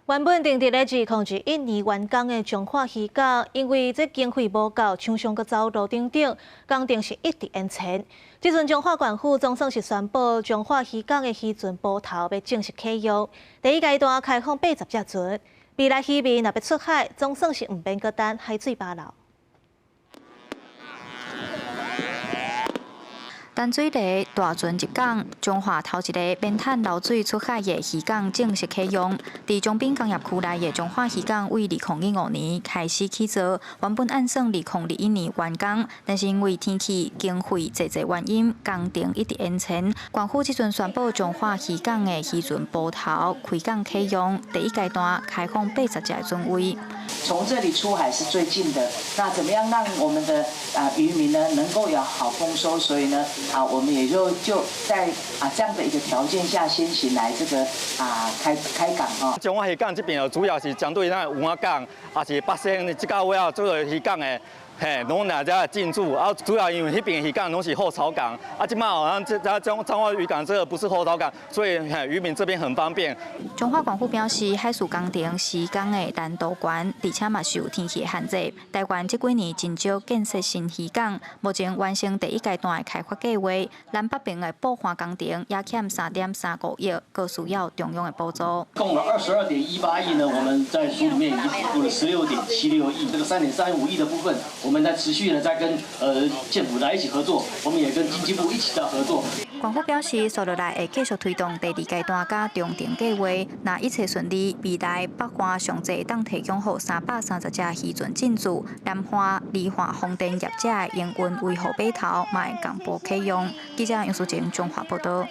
原本定佇咧2021年完工的彰化漁港，因為這經費無夠，廠商閣走路等等，工程是一直延遲。這陣彰化縣府總算是宣布，彰化漁港的漁船埠頭欲正式啟用，第一階段開放80隻船，未來漁民若欲出海，總算是毋免閣等海水飽流。淡水螺大船入港，彰化頭一个免趁流水出海的漁港正式啟用。佇長濱工業區內的彰化漁港，為2015年開始起造，原本按算2021年完工，但是因為天氣、經費濟濟原因，工程一直延遲。縣府這陣宣布彰化漁港的漁船埠頭開港啟用，第一階段開放80隻船位。從這裡出海是最近的，那怎麼樣讓我們的漁民呢能夠有好豐收？所以呢，我們也就在這樣的一個條件下先行來這個開港哦。彰化漁港這邊主要是針對咱蚵仔港，也是八仙這到尾啊做漁港的，嘿，攏來遮進駐啊，主要因為彼邊漁港攏是後槽港，啊，這擺好像這彰化漁港這個不是後槽港，所以漁民這邊很方便。彰化縣府表示，海事工程施工的難度懸，而且嘛受天氣的限制。台灣這幾年真少建設新漁港，目前完成第一階段的開發計劃，南北邊的補岸工程也欠3.35億，閣需要中央的補助。共了22.18億呢，我們在書裡面已經補助了16.76億，這個3.35億的部分，我們在持續的在跟縣府來一起合作，我們也跟經濟部一起在合作。縣府表示，紲落來會繼續推動第二階段佮中程計劃，若一切順利，未來北岸上濟會當提供予330隻漁船進駐，南岸離岸風電業者的營運維護碼頭嘛會同步啟用。記者楊淑靜彰化報導。